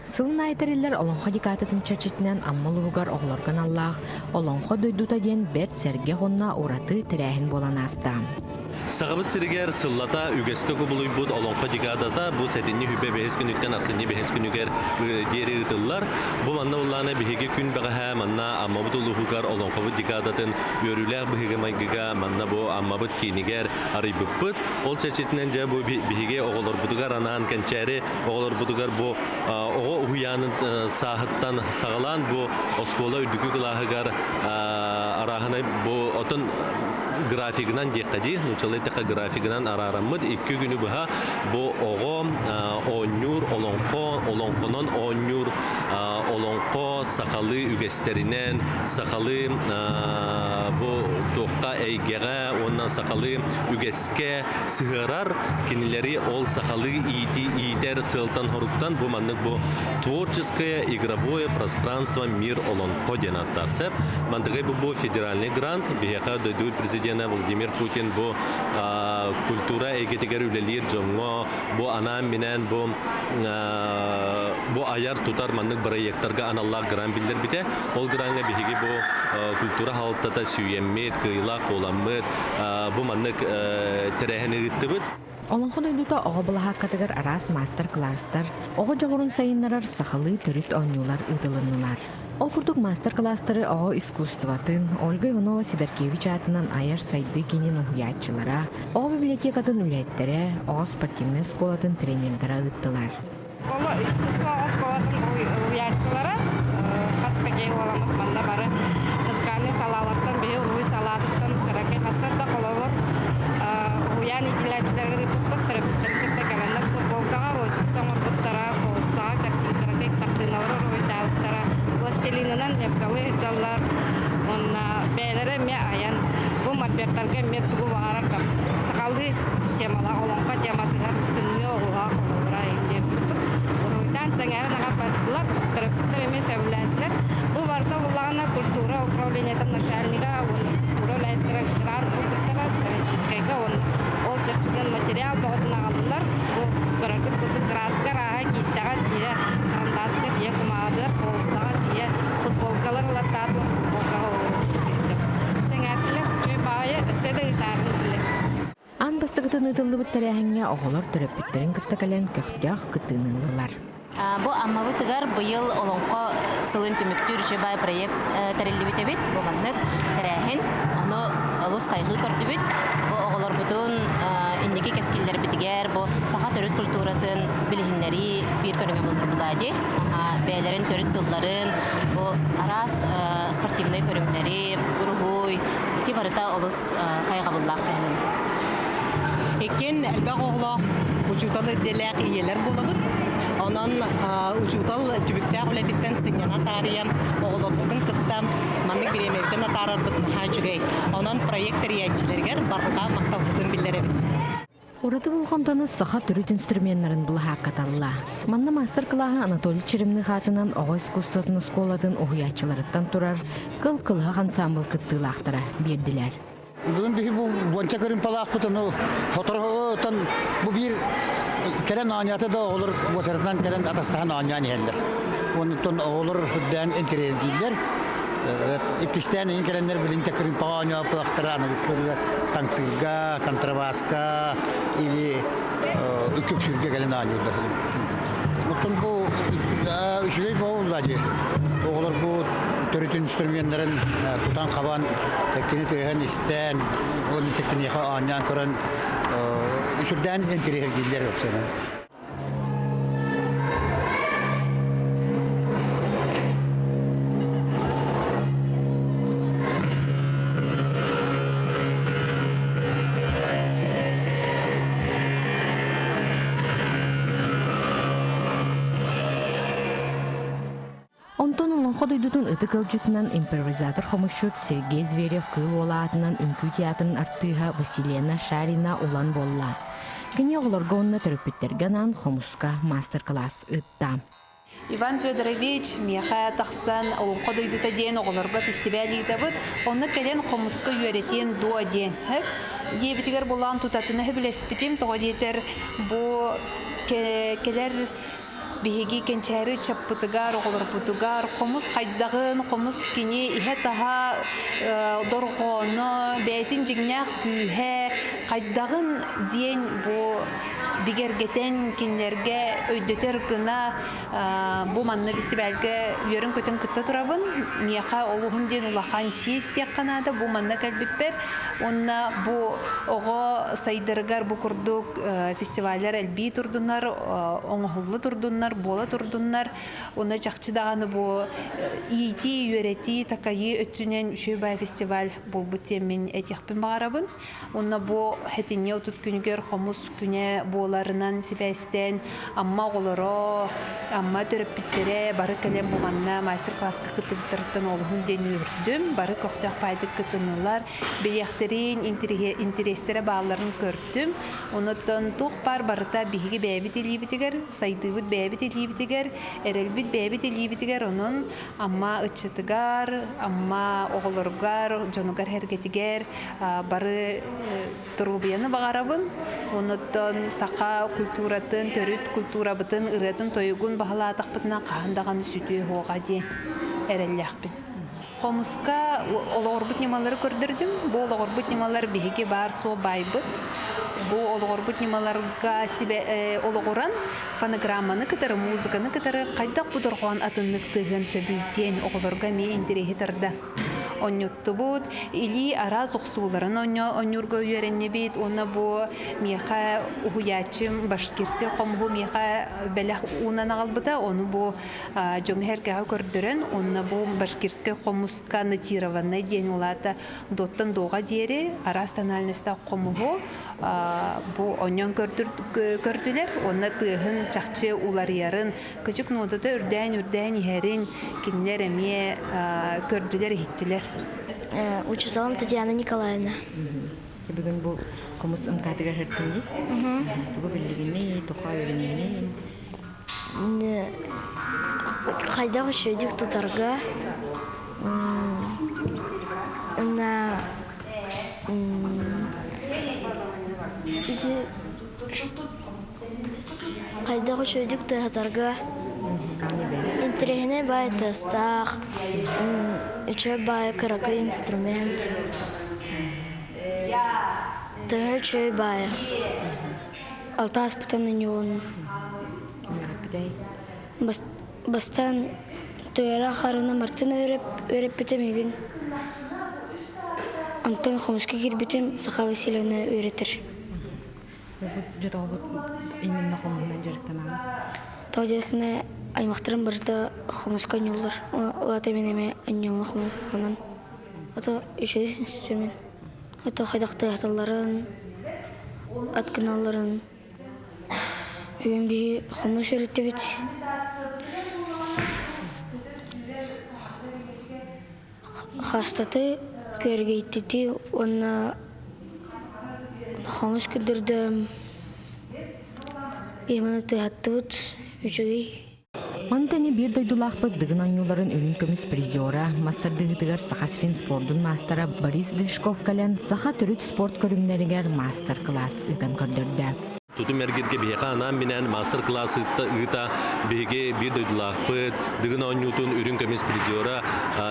Сылын аайы тэриллэр Олоҥхо декадатын чэрчитинэн Амма улууһугар оҕолорго аналлаах Олоҥхо дойдута диэн бэрт сэргэх уонна ураты тэрээһин буолан ааста. Сахабыт сиригэр сыллата үгэскэ кубулуйбут Олоҥхо декадата бу сэтинньи үбэ бэһис күнүттэн ахсынньы бэһис күнүгэр диэри ыытыллар. Бу манна улаана биһиги күн бэҕэһээ манна Аммабыт улууһугар Олоҥхобут декадатын үөрүүлээх быһыыга-майгыга манна бу Аммабыт киинигэр арыйбыппыт. Ол чэрчитинэн дьэ бу биһиги оҕолорбутугар анаан кэнчээри оҕолорбутугар бу оҕо уһуйаанын сааһыттан саҕалаан бу оскуола үрдүкү кылааһыгар арааһынай бу отон графигынан диэххэ дии нууччалыы эттэххэ графигынан араараммыт икки күнү быһа бу оҕо оонньуур олоҥхо олоҥхонон оонньуур олоҥхо сахалыы үгэстэринэн сахалыы бу туохха эйгэҕэ уонна сахалыы үгэскэ сыһыарар, кинилэри ол сахалыы иити иитэр сыалтан-соруктан бу маннык бу творческое игровое пространство мир олонхо диэн ааттаах сөп. Мантыгай бу бу федеральный грант биһиэхэ дойду президенэ Владимир Путин бу культура эйгэтигэр үлэлиир дьоҥҥо бу анаан-минээн бу бу айар-тутар маннык бырайыактарга аналлаах грант биллэрбитэ. Ол граҥҥа биһиги бу культура хаһалтата сүүйэммит, кыайыылаах буоламмыт, бу маннык тэрээһини ыыттыбыт. Олоҥхо дойдута оҕо былаһааккатыгар араас маастар-кылаастар, оҕо дьоҕурун сайыннарар сахалыы төрүт оонньуулар ыытылыннылар. Ол курдук маастар-кылаастары оҕо искусствотын, Ольга Иванова Сидоркевич аатынан айар сайдыы киинин уһуйааччылара, оҕо библиотекатын үлэһиттэрэ, оҕо спортивнай оскуолатын тренердэрэ ыыттылар. Школа искусство оскуолатын уһуйааччылара хас да киһи буоламмыт манна бары музыкальнай салаалартан биһи уруһуй салаатыттан кыракый хассар да холобур уһуйаан иитиллээччилэригэр ыыппыппыт төрөппүттэрин кытта кэлэннэр футболкаҕа роспись оҥорбуттара холустаҕа кыракый хартыыналары уруһуйдаабыттара пластилинынан лепкалыы сылдьаллар уонна бэйэлэрэ эмиэ айан бу мольберттарга эмиэ тугу баҕарар сахалыы темалаах олоҥхо тематыгар тымныы оҕуһа холобура диэн курдук уруһуйдаан сэҥээрэн аҕай бардылар төрөппүттэр эмиэ сөбүлээтилэр бу барыта буллаҕына культура управлениетын начальнига уонна культура үлэһиттэрэ грант ылбыттара Всероссийскайга уонна ол чахчытынан материал бөҕөтүн аҕаллылар бу көрөргүт курдук кырааска арааһа киистэҕэ тиийэ харандааска тиийэ кумааҕытыгар холустаҕа тиийэ футболкалар ылаттаатылар футболкаҕа олорус сэҥээрдилэр үчүгэй баайы өссө да ыытаарын этилэр. Аан бастакытын ыытыллыбыт тэрээһиҥҥэ оҕолор төрөппүттэрин кытта кэлэн көхтөөх кыттыыны ыллылар. Бу Аммабытыгар быйыл Олоҥхо сылын түмүктүүр үчүгэй проект тэриллибит эбит. Бу маннык тэрээһин. Ону олус хайҕыы көрдүбүт. Бу оҕолорбутун инники кэскиллэрбитигэр бу саха төрүт культуратын билиһиннэрии биир көрүҥэ буолар булади. Бэйэлэрин төрүт тылларын, бу араас спортивнай көрүҥнэри, уруһуй, ити барыта олус хайҕабыллаах таһынан. Иккиэн элбэх оҕолоох учуутал идэлээх ийэлэр буолабыт. Онон учуутал түбүктээх үлэтиттэн сынньана таарыйа оҕолорбутун кытта маннык бириэмэбитин атаарарбыт наһаа үчүгэй. Онон проект тэрийээччилэригэр барҕа махталбытын биллэрэбит. Ураты болҕомтону саха төрүт инструменнарын былаһааккаталла. Манна маастар-кылааһы Анатолий Черемных аатынан оҕо искусствотын оскуолатын уһуйааччыларыттан турар Кыл кылыһах ансаамбыл кыттыылаахтара биэрдилэр. Бүгүн биһи бу уонча кырыымпалаахпыт, ону сотору бу биир кэлэн оонньоото да оҕолор уочаратынан кэлэн атастаһан оонньоон иһэллэр. Онтон оҕолор үрдээн интэриэһиргииллэр. Иккистээн иһин кэлэннэр билин кырыымпаҕа оонньооппутахтара аныгыскырга таҥсыырга, контрабаска или үкүпсүүргэ кэлэн оонньууллар. Оттон бу үчүгэй буолла дии. Оҕолор бу төрүт инструменнарын тутан-хабан, кини тыаһын истэн, уонна киниэхэ оонньоон көрөн үсүрдээн интириэһиргииллэр уопсайынан. Онтон Олоҥхо дойдутун ытык ыалдьытынан импровизатор-хомусчут Сергей Зверев-Кыыл Уола аатынан үҥкүү театрын артыыһа Василена Шарина улан буолла. Кини оҕолорго уонна төрөппүттэргэ анаан хомуска маастар-кылаас ыытта. Иван Федорович миэхэ тахсан Олоҥхо дойдута диэн оҕолорго фестиваль ыытабыт. Онно кэлэн хомуска үөрэтиэн дуо диэн. Диэбитигэр булаан тутатына сөбүлэспитим. Тоҕо диэтэр бу кэлэр биһиги кэнчээри ыччаппытыгар, оҕолорбутугар хомус хайдаҕын, хомус кини иһэ-таһа дорҕооно, бэйэтин дьиҥнээх күүһэ хайдаҕын диэн бу бигэргэтэн кинилэргэ өйдөтөр гына бу манна бэстибээлгэ үөрэн-көтөн кытта турабын. Миэхэ олуһун диэн улахан чиэс диэххэ наада бу манна кэлбиппэр. Уонна бу оҕо сайдарыгар бу курдук фестиваллар элбии турдуннар, оҥоһулла турдуннар, буола турдуннар. Уонна чахчы даҕаны бу иитии, үөрэтии, такайыы өттүнэн үчүгэй баай фестиваль буолбут диэн мин этиэхпин баҕарабын. Уонна бу сэтинньи 30 күнүгэр хомус күнэ буоларынан сибээстээн Амма оҕолоро, Амма төрөппүттэрэ бары кэлэн бу манна мастер-класска кыттыбыттарыттан олуһун диэн үөрдүм. Бары көхтөөх баайдык кытыннылар. Билиэхтэрин, интэриэстэрэ баалларын көрдүм. Онуттан туох баар барыта биһиги бэйэбит илиибитигэр, сайдыыбыт бэйэбит илиибитигэр, эрэлбит бэйэбит илиибитигэр. Онон Амма ыччатыгар, Амма оҕолоругар, дьонугар-сэргэтигэр бары доруобуйаны баҕарабын. Онуттан саха культуратын, төрүт культурабытын, ырыатын-тойугун баһылаатахпытына хаһан даҕаны сүтүө суоҕа диэн эрэллээхпин. Хомуска олоҕурбут ньымалары көрдөрдүм. Бу олоҕурбут ньымалар биһиги баар-суох баайбыт. Бу олоҕурбут ньымаларга сибэ олоҕуран фонограмманы кытары, музыканы кытары хайдах бу дорҕоон атыннык тыаһыан сөбүй диэн оҕолорго эмиэ интэриэһи тарда. Онньоттубут, илии араас охсууларын оонньуурга үөрэннибит уонна бу миэхэ уһуйааччым башкирскай хомуһу миэхэ бэлэх уунан аҕалбыта, ону бу дьоҥҥо-сэргэҕэ көрдөрөн уонна бу башкирскай хомуска нотированнай диэн улаата доттан доҕа диэри араас тональностаах хомуһу бу оонньоон көрдүлэр уонна тыаһын чахчы уларыйарын кычык нуотата үрдээн-үрдээн иһэрин кинилэр эмиэ көрдүлэр-иһиттилэр. Учууталым Татьяна Николаевна. Бүгүн бу хомус ымтаатыгар сырыттым дии. Тугу биллигиний, тоҕо үөрэннигиний? Хайдах үчүгэйдик тутарга на ити Хайдах үчүгэйдик тыаһатарга интэриэһинэй баай тыастаах, үчүгэй баайы кыракый инструмент. Тыаһа үчүгэй баайа. Алта ааспытын онньугун бастаан Туйара Харына Мартына үөрэппитим игин. Онтон хомуска киирбитим Саха Васильевна үөрэтэр. Дьотоҕобут именно хомуһунан дьарыктанаҕын? Тоҕо диэтэххинэ аймахтарым барыта хомуска оонньууллар. Ол аата мин эмиэ оонньуубун хомуһунан. Ото үчүгэй инструмент. Ото хайдах тыаһаталларын, ат гыналларын. Бүгүн биһи хомус үөрэттибит. Хастаты, күөргэйдити уонна хомус көрдөрдөм. Биһиманы тыаһаттыбыт үчүгэй. Маны тэҥэ биир дойдулаахпыт Дыгын оонньууларын үрүҥ көмүс призера, мас тардыһыытыгар Саха сирин спордун маастара Борис Движков кэлэн саха төрүт спорт көрүҥнэригэр маастар-кылаас ыытан көрдөрдө. Тутум эргиргэ биһиэхэ анаан-минээн мастер-класс ыытта ыыта биһиги биир дойдулаахпыт, Дыгын оонньуутун үрүҥ көмүс призера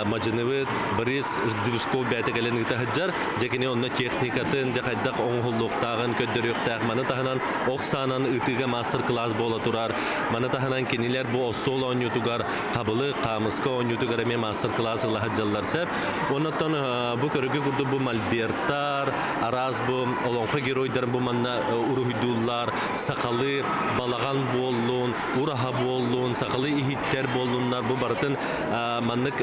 мадьыныбыт Борис Движков бэйэтэ кэлэн ыыта сылдьар. Дьэ кини онно техникатын, дьэ хайдах оҥоһуллуохтааҕын көрдөрүөхтээх. Маны таһынан ох саанан ыытыыга мастер-класс буола турар. Маны таһынан кинилэр бу остуол оонньуутугар хабылык, хаамыска оонньуутугар эмиэ мастер-класс ыла сылдьаллар сөп. Оннуттан бу көрүгү курдук бу мольберттар, араас бу олоҥхо геройдарын бу манна уруһуйдууллар, сахалыы балаҕан буоллун, ураһа буоллун, сахалыы иһиттэр буоллуннар, бу барытын маннык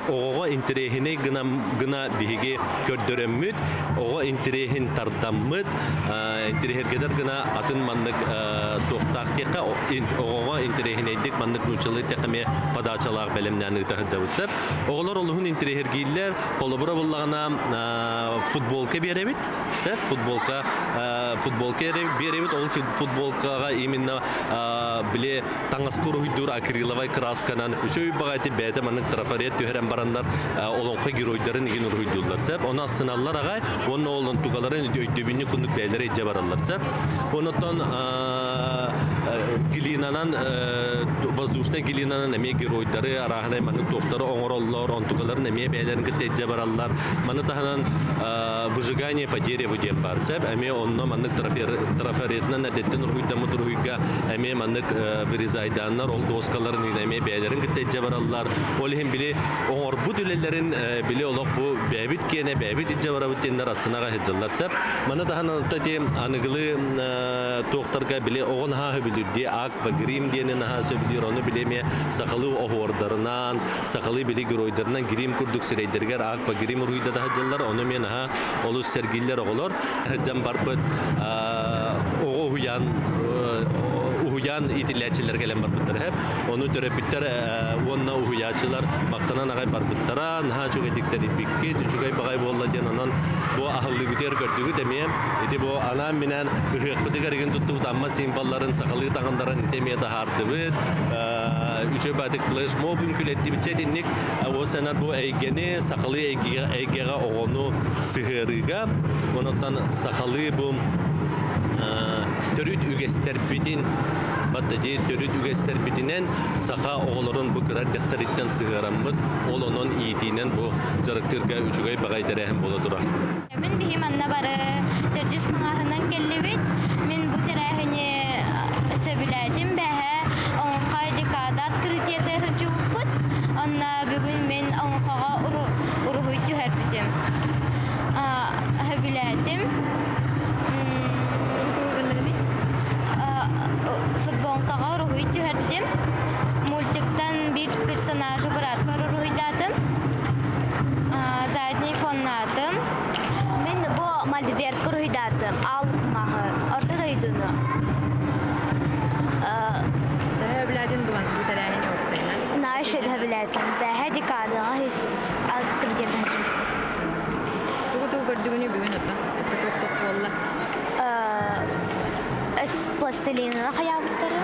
оҕоҕо интэриэһинэй гына гына биһиги көрдөрөммүт, оҕо интэриэһин тардаммыт, интэриэһиргэтэр гына атын маннык туохтаах диэххэ, оҕоҕо интэриэһинэйдик маннык нууччалыы эттэххэ эмиэ подачалаах бэлэмнээн ыыта сылдьабыт сөп. Оҕолор олуһун интэриэһиргииллэр. Холобура буллаҕына футболка биэрэбит. Сөп, футболка футболка биэрэбит. Ол футболкаҕа именно били таҥаска уруһуйдуур акриловай красканан үчүгэй баҕайы бэйэтэ маннык трафарет түһэрэн бараннар олоҥхо геройдарын игин уруһуйдууллар. Сөп, ону астыналлар аҕай уонна ол онтугаларын өйдөбүнньүк курдук бэйэлэрэ илдьэ бараллар. Сөп. Онотон Глинанан воздушнай глинанан эмиэ геройдары арааһынай маннык туохтары оҥороллор, онтукаларын эмиэ бэйэлэрин кытта илдьэ бараллар. Маны таһынан выжигание по дереву диэн баар сөп. Эмиэ онно маннык трафаретынан эрдэттэн уруһуйдаммыт уруһуйга эмиэ маннык вырезайдааннар ол доскаларын эмиэ бэйэлэрин кытта илдьэ бараллар. Ол иһин били оҥорбут үлэлэрин били олох бу бэйэбит киэнэ бэйэбит илдьэ барабыт диэннэр ассынаҕа сылдьаллар сөп. Маны таһынан оттон ити аныгылыы туохтарга били оҕо наһаа сөбүлүүр дии аквагрим диэни наһаа сөбүлүүр ону били эмиэ сахалыы оһуордарынан сахалыы били геройдарынан грим курдук сирэйдэригэр аквагрим уруһуйдата сылдьаллар ону эмиэ наһаа олус сэргииллэр оҕолор сылдьан барбыт оҕо уһуйаан уһуйаан иитиллээччилэр кэлэн барбыттара сөп ону төрөппүттэр уонна уһуйааччылар махтанан аҕай барбыттара наһаа үчүгэйдик тэрийбиккит үчүгэй баҕай буолла диэн онон бу аһыллыыбытыгар көрдүгүт эмиэ ити бу анаан-минээн ыһыахпытыгар игин туттубут Амма символларын сахалыы таҥыннаран ити эмиэ таһаардыбыт үчүгэй баатык флешмоб үҥкүүлэттибит чэ итинник уосанар бу эйгэни сахалыы эйгэҕэ оҕону сыһыарыыга онон сахалыы бу төрүт үгэстэрбитин батта дии төрүт үгэстэрбитинэн саха оҕолорун бу кыра эрдэхтэриттэн сыһыараммыт ол онон иитиинэн бу дьарыктыырга үчүгэй баҕай тэрээһин буола турар. Мин биһи манна бары төрдүс кылааһынан кэллибит. Мин бу тэрээһини сөбүлээтим. Бэһэ Оҥхо декада открытиета сылдьыбыппыт. Онно бүгүн мин Оҥхоҕо уруһуй түһэрбитим. Сөбүлээтим. Футболкаҕа уруһуй түһэрдим. Мультиктан биир персонажы бырааппар уруһуйдаатым. Задний фоннаатым. Мин бу мольбертка уруһуйдаатым. Ал маһы, орто дойдуну. Төһө өбүлээтин дуган бу тэрээһини уопсайынан? Наша өбүлээтим. Бэһэ декадаҕа открытиетын Тугу тугу көрдүгүнүй бүгүн оттон? Өссө туох туох буолла? Пластилинынан хайаабыттара.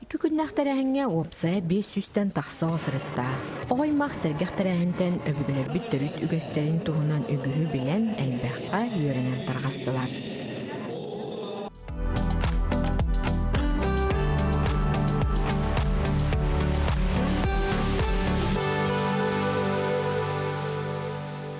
Икки күннээх тэрээһиҥҥэ уопсайа 500-тэн тахса оҕо сырытта. Оҕо аймах сэргэх тэрээһинтэн өбүгэлэрбит төрүт үгэстэрин туһунан үгүһү билэн, элбэххэ үөрэнэн тарҕастылар.